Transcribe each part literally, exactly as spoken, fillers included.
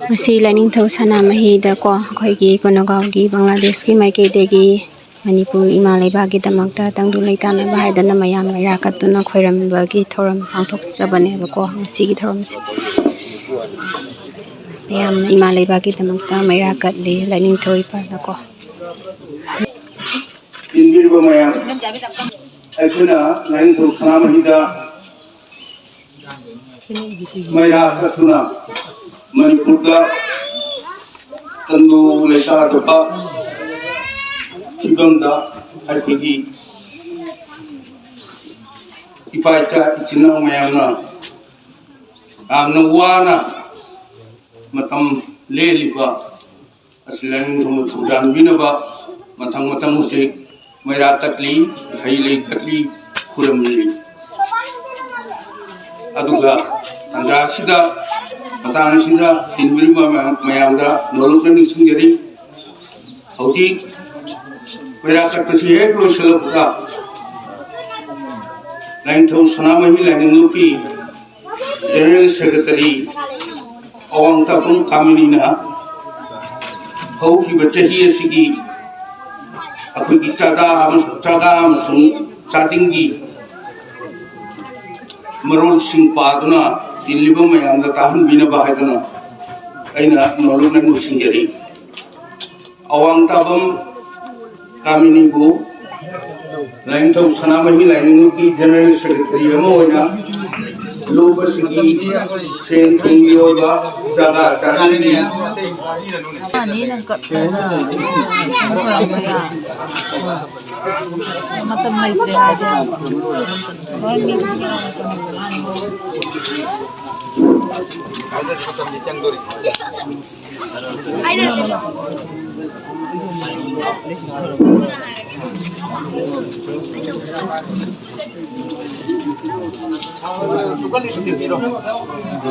ꯉꯁꯤ ꯂꯥꯏꯅꯤꯡꯊꯧ ꯁꯅꯥꯃꯍꯤꯗꯀꯣ, ꯑꯩꯈꯣꯏꯒꯤ ꯀꯣꯅꯒꯥꯎꯒꯤ ꯕꯪꯒ꯭ꯂꯥꯗꯦꯁꯀꯤ ꯃꯥꯏꯀꯩꯗꯒꯤ ꯃꯅꯤꯄꯨꯔ ꯏꯃꯥ ꯂꯩꯕꯥꯛꯀꯤꯗꯃꯛꯇ ꯇꯪꯗꯨ ꯂꯩꯇꯥꯅꯕ ꯍꯥꯏꯗꯅ ꯃꯌꯥꯝ ꯃꯩꯔꯥ ꯀꯠꯇꯨꯅ ꯈꯣꯏꯔꯝꯕꯒꯤ ꯊꯧꯔꯝ ꯄꯥꯡꯊꯣꯛꯆꯕꯅꯦꯕꯀꯣ꯫ ꯉꯁꯤꯒꯤ ꯊꯧꯔꯝꯁꯦ ꯃꯌꯥꯝꯅ ꯏꯃꯥ ꯂꯩꯕꯥꯛꯀꯤꯗꯃꯛꯇ ꯃꯩꯔꯥ ꯀꯠꯂꯤ ꯂꯥꯏꯅꯤꯡꯊꯧ ꯏꯄꯥꯗꯀꯣ꯫ ꯇꯤꯟꯕꯤꯔꯤꯕ ꯃꯌꯥꯝ, ꯑꯩꯈꯣꯏꯅ ꯂꯥꯏꯅꯤꯡꯊꯧ ꯁꯅꯥꯃꯍꯤꯗ ꯃꯩꯔꯥ ꯀꯠꯇꯨꯅ ꯃꯅꯤꯄꯨꯔꯗ ꯇꯪꯗꯨ ꯂꯩꯇꯥꯗꯕ ꯐꯤꯕꯝꯗ ꯑꯩꯈꯣꯏꯒꯤ ꯏꯄꯥ ꯏꯆꯥ ꯏꯆꯤꯟ ꯏꯅꯥꯎ ꯃꯌꯥꯝꯅ ꯌꯥꯝꯅ ꯋꯥꯅ ꯃꯇꯝ ꯂꯦꯜꯂꯤꯕ ꯑꯁꯤ ꯂꯥꯏꯅꯤꯡꯊꯧꯅ ꯊꯧꯖꯥꯟꯕꯤꯅꯕ ꯃꯊꯪ ꯃꯊꯪ ꯍꯧꯖꯤꯛ ꯃꯩꯔꯥ ꯀꯠꯂꯤ, ꯍꯩ ꯂꯩ ꯀꯠꯂꯤ, ꯈꯨꯔꯨꯝꯂꯤ꯫ ꯑꯗꯨꯒ ꯇꯥꯟꯖꯥ ꯑꯁꯤꯗ, ꯃꯇꯥꯡ ꯑꯁꯤꯗ ꯇꯤꯟꯕꯤꯔꯤꯕ ꯃꯌꯥꯝ, ꯃꯌꯥꯝꯗ ꯅꯣꯂꯨꯛꯅ ꯅꯤꯡꯁꯤꯡꯖꯔꯤ꯫ ꯍꯧꯖꯤꯛ ꯃꯩꯔꯥ ꯀꯠꯄꯁꯤ ꯍꯦꯛ ꯂꯣꯏꯁꯤꯜꯂꯛꯄꯒ ꯂꯥꯏꯅꯤꯡꯊꯧ ꯁꯅꯥꯃꯍꯤ ꯂꯥꯏꯅꯤꯡꯂꯨꯞꯀꯤ ꯖꯦꯅꯔꯦꯜ ꯁꯦꯀ꯭ꯔꯦꯇꯔꯤ ꯑꯋꯥꯡ ꯇꯥꯐꯝ ꯀꯥꯃꯤꯅꯤꯅ ꯍꯧꯈꯤꯕ ꯆꯍꯤ ꯑꯁꯤꯒꯤ ꯑꯩꯈꯣꯏꯒꯤ ꯆꯥꯗꯥ ꯑꯃꯁꯨꯡ, ꯆꯥꯗꯥ ꯑꯃꯁꯨꯡ ꯆꯥꯗꯤꯡꯒꯤ ꯃꯔꯣꯜꯁꯤꯡ ꯄꯥꯗꯨꯅ ꯇꯤꯜꯂꯤꯕ ꯃꯌꯥꯝꯗ ꯇꯥꯍꯟꯕꯤꯅꯕ ꯍꯥꯏꯗꯨꯅ ꯑꯩꯅ ꯅꯣꯂꯨꯛꯅ ꯅꯤꯡꯁꯤꯡꯖꯔꯤ꯫ ꯑꯋꯥꯡ ꯇꯥꯐꯝ ꯀꯥꯃꯤꯅꯤꯕꯨ ꯂꯥꯏꯅꯤꯡꯊꯧ ꯁꯅꯥꯃꯍꯤ ꯂꯥꯏꯅꯤꯡꯂꯨꯞꯀꯤ ꯖꯦꯅꯔꯦꯜ ꯁꯦꯀ꯭ꯔꯦꯇꯔꯤ ꯑꯃ ꯑꯣꯏꯅ ꯂꯨꯞ ꯑꯁꯤꯒꯤ ꯁꯦꯟ ꯊꯨꯝꯒꯤ ꯑꯣꯏꯕ ꯆꯥꯗꯥ ꯆꯥꯗꯤꯡꯒꯤ ꯃꯇꯝ ꯂꯩꯇ꯭ꯔꯦ ꯍꯥꯏꯗꯤ꯫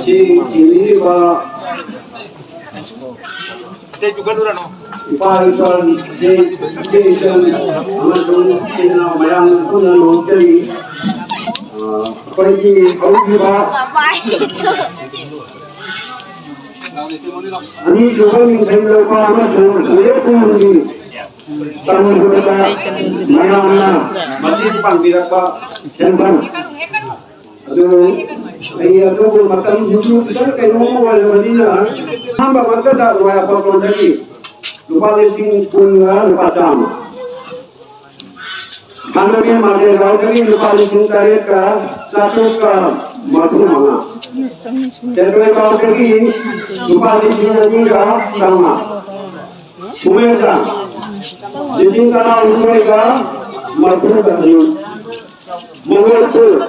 ꯁꯤ ꯆꯤꯡꯂꯤꯕ ꯏꯄꯥ ꯏꯄꯥꯒꯤ ꯏꯆꯦ ꯏꯆꯟ ꯑꯃꯁꯨꯡ ꯏꯆꯤꯟ ꯏꯅꯥꯎ ꯃꯌꯥꯝ ꯄꯨꯟꯅ ꯅꯣꯛꯆꯔꯤ꯫ ꯑ, ꯑꯩꯈꯣꯏꯒꯤ ꯍꯧꯈꯤꯕ ꯑꯅꯤꯁꯨꯕ ꯃꯤꯡꯊꯦꯡ ꯂꯧꯕ ꯑꯃꯁꯨꯡ ꯃꯤꯔꯦꯞ ꯀꯨꯝꯒꯤ ꯇꯝꯕꯗ ꯃꯌꯥꯝꯅ ꯃꯇꯦꯡ ꯄꯥꯡꯕꯤꯔꯛꯄ ꯁꯦꯟꯐꯝ ꯑꯗꯨ ꯑꯩ ꯑꯗꯨꯕꯨ ꯃꯇꯝꯁꯤꯁꯨ ꯈꯤꯇꯪ ꯀꯩꯅꯣꯝ ꯑꯣꯏꯔꯕꯅꯤꯅ ꯑꯍꯥꯟꯕꯃꯛꯇꯗ ꯂꯣꯌꯥꯄꯥꯀꯣꯟꯗꯒꯤ ꯂꯨꯄꯥ ꯂꯤꯁꯤꯡ ꯀꯨꯟꯒ ꯂꯨꯄꯥ ꯆꯥꯝꯃ꯫ ꯍꯥꯟꯅꯒꯤ ꯃꯥꯂꯦꯝꯒꯥꯎꯗꯒꯤ ꯂꯨꯄꯥ ꯂꯤꯁꯤꯡ ꯇꯔꯦꯠꯀ ꯆꯥꯇ꯭ꯔꯨꯛꯀ ꯃꯔꯐꯨ ꯃꯉꯥ꯫ ꯇꯦꯟꯊꯣꯏꯕꯥꯎꯗꯒꯤ ꯂꯨꯄꯥ ꯂꯤꯁꯤꯡ ꯑꯅꯤꯒ ꯆꯥꯝꯃꯉꯥ꯫ ꯁꯨꯃꯦꯔꯗ ꯂꯤꯁꯤꯡ ꯇꯔꯥꯍꯨꯝꯗꯣꯏꯒ ꯃꯔꯐꯨꯒ ꯑꯅꯤ꯫ ꯃꯣꯡꯒꯣꯜꯄꯨꯔ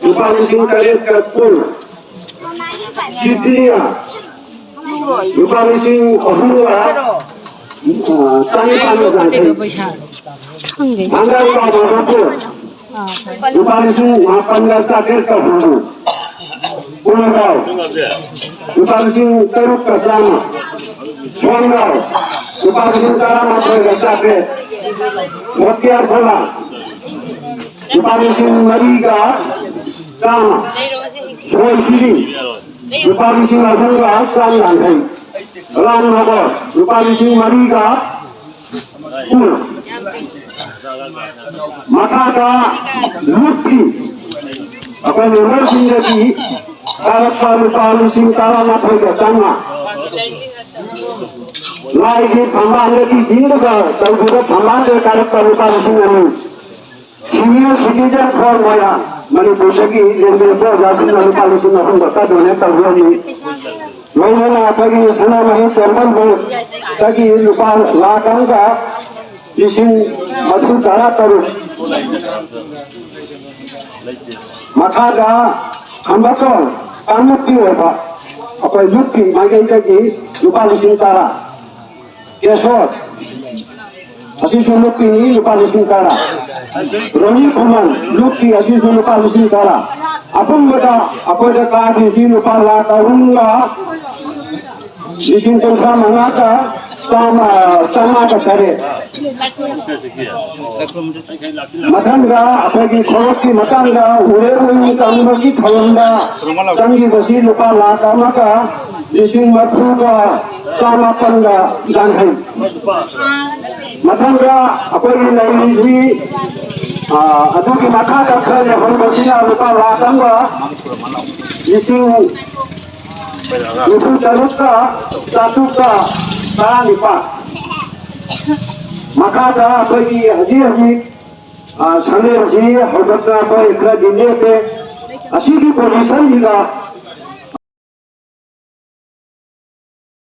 ꯂꯨꯄꯥ ꯂꯤꯁꯤꯡ ꯇꯔꯦꯠꯀ ꯀꯨꯟ꯫ ꯁꯤꯗꯤꯌꯥ ꯂꯨꯄꯥ ꯂꯤꯁꯤꯡ ꯑꯍꯨꯝꯒ, ꯑ, ꯆꯥꯅꯤꯄꯥꯟꯒ ꯌꯥꯡꯈꯩ꯫ ꯄꯩꯁꯥ ꯈꯪꯗꯦ꯫ ꯍꯪꯒꯥꯝ ꯀꯥꯎꯕ ꯃꯄꯨ ꯂꯨꯄꯥ ꯂꯤꯁꯤꯡ ꯃꯥꯄꯟꯒ ꯆꯥꯇ꯭ꯔꯦꯠꯀ ꯍꯨꯝꯐꯨ꯫ ꯀꯨꯟꯃꯥꯄꯟ ꯂꯨꯄꯥ ꯂꯤꯁꯤꯡ ꯇꯔꯨꯛꯀ ꯆꯥꯝꯃ꯫ ꯁꯣꯝꯅ ꯂꯨꯄꯥ ꯂꯤꯁꯤꯡ ꯇꯔꯥꯃꯥꯊꯣꯏꯒ ꯆꯥꯇ꯭ꯔꯦꯠ꯫ ꯃꯣꯇꯤꯌꯥꯔ ꯈꯣꯂꯥ ꯂꯨꯄꯥ ꯂꯤꯁꯤꯡ ꯃꯔꯤꯒ ꯆꯥꯝꯃ꯫ ꯁꯣꯏꯁꯤꯔꯤ ꯂꯨꯄꯥ ꯂꯤꯁꯤꯡ ꯑꯍꯨꯝꯒ ꯆꯥꯝ ꯌꯥꯡꯈꯩ꯫ ꯔꯥꯝꯅꯒꯔ ꯂꯨꯄꯥ ꯂꯤꯁꯤꯡ ꯃꯔꯤꯒ ꯀꯨꯟ꯫ ꯃꯈꯥꯗ ꯂꯨꯞꯀꯤ ꯑꯩꯈꯣꯏ ꯃꯦꯝꯕꯔꯁꯤꯡꯗꯒꯤ ꯀꯥꯔꯛꯄ ꯂꯨꯄꯥ ꯂꯤꯁꯤꯡ ꯇꯔꯥꯃꯥꯊꯣꯏꯒ ꯆꯥꯝꯃꯉꯥ꯫ ꯂꯥꯏꯒꯤ ꯐꯝꯕꯥꯜꯗꯒꯤ ꯆꯤꯡꯗꯨꯒ ꯇꯧꯕꯗ ꯐꯝꯕꯥꯜꯗ ꯀꯥꯔꯛꯄ ꯂꯨꯄꯥ ꯂꯤꯁꯤꯡ ꯑꯅꯤ꯫ Senior citizen for ꯃꯣꯏꯔꯥꯡ, ꯃꯅꯤꯄꯨꯔꯗꯒꯤ ꯂꯦꯡꯗꯦꯡ ꯑꯣꯖꯥꯁꯤꯡꯅ ꯂꯨꯄꯥ ꯂꯤꯁꯤꯡ ꯑꯍꯨꯝ ꯈꯛꯇ ꯗꯣꯅꯦꯠ ꯇꯧꯖꯔꯝꯃꯤ꯫ ꯂꯣꯏꯅꯅ ꯑꯩꯈꯣꯏꯒꯤ ꯁꯅꯥꯃꯍꯤ ꯇꯦꯝꯄꯜ ꯕꯣꯔꯗꯇꯒꯤ ꯂꯨꯄꯥ ꯂꯥꯈ ꯑꯃꯒ ꯂꯤꯁꯤꯡ ꯃꯔꯤꯐꯨ ꯇꯔꯥ ꯇꯔꯨꯛ꯫ ꯃꯈꯥꯗ ꯈꯝꯕꯇꯣꯟ ꯀꯥꯡꯂꯨꯞꯀꯤ ꯑꯣꯏꯕ ꯑꯩꯈꯣꯏ ꯂꯨꯞꯀꯤ ꯃꯥꯏꯀꯩꯗꯒꯤ ꯂꯨꯄꯥ ꯂꯤꯁꯤꯡ ꯇꯔꯥ꯫ ꯀꯦꯁꯣꯔ ꯑꯁꯤꯁꯨ ꯂꯨꯞꯀꯤꯅꯤ, ꯂꯨꯄꯥ ꯂꯤꯁꯤꯡ ꯇꯔꯥ꯫ ꯔꯣꯅꯤ ꯈꯨꯃꯟ ꯂꯨꯞꯀꯤ ꯑꯁꯤꯁꯨ ꯂꯨꯄꯥ ꯂꯤꯁꯤꯡ ꯇꯔꯥ꯫ ꯑꯄꯨꯟꯕꯗ ꯑꯩꯈꯣꯏꯗ ꯀꯥꯗꯣꯏꯁꯤ ꯂꯨꯄꯥ ꯂꯥꯈ ꯑꯍꯨꯝꯒ ꯂꯤꯁꯤꯡ ꯀꯨꯟꯊ꯭ꯔꯥ ꯃꯉꯥꯒ ꯆꯥꯝꯃ, ꯆꯥꯝꯃꯉꯥꯒ ꯇꯔꯦꯠ꯫ ꯃꯊꯪꯗ ꯑꯩꯈꯣꯏꯒꯤ ꯈꯣꯔꯣꯁꯀꯤ ꯃꯇꯥꯡꯗ ꯎꯔꯦ ꯎꯌꯨꯡ ꯀꯪꯕꯒꯤ ꯊꯧꯔꯝꯗ ꯆꯪꯈꯤꯕꯁꯤ ꯂꯨꯄꯥ ꯂꯥꯈ ꯑꯃꯒ ꯂꯤꯁꯤꯡ ꯃꯔꯤꯐꯨꯒ ꯆꯥꯃꯥꯄꯟꯒ ꯌꯥꯡꯈꯩ꯫ ꯃꯊꯪꯗ ꯑꯩꯈꯣꯏꯒꯤ ꯂꯩꯔꯤꯁꯤ, ꯑ, ꯑꯗꯨꯒꯤ ꯃꯈꯥꯗ ꯈꯔ ꯂꯩꯍꯧꯕꯁꯤꯅ ꯂꯨꯄꯥ ꯂꯥꯈ ꯑꯃꯒ ꯂꯤꯁꯤꯡ ꯅꯤꯐꯨ ꯇꯔꯨꯛꯀ ꯆꯥꯇ꯭ꯔꯨꯛꯀ ꯇꯔꯥꯅꯤꯄꯥꯜ꯫ ꯃꯈꯥꯗ ꯑꯩꯈꯣꯏꯒꯤ ꯍꯧꯖꯤꯛ ꯍꯧꯖꯤꯛ, ꯑ, ꯁꯪꯂꯦꯟꯁꯤ ꯍꯧꯒꯠꯅꯕ ꯈꯔꯗꯤ ꯂꯦꯞꯄꯦ꯫ ꯑꯁꯤꯒꯤ ꯄꯣꯖꯤꯁꯟꯁꯤꯗ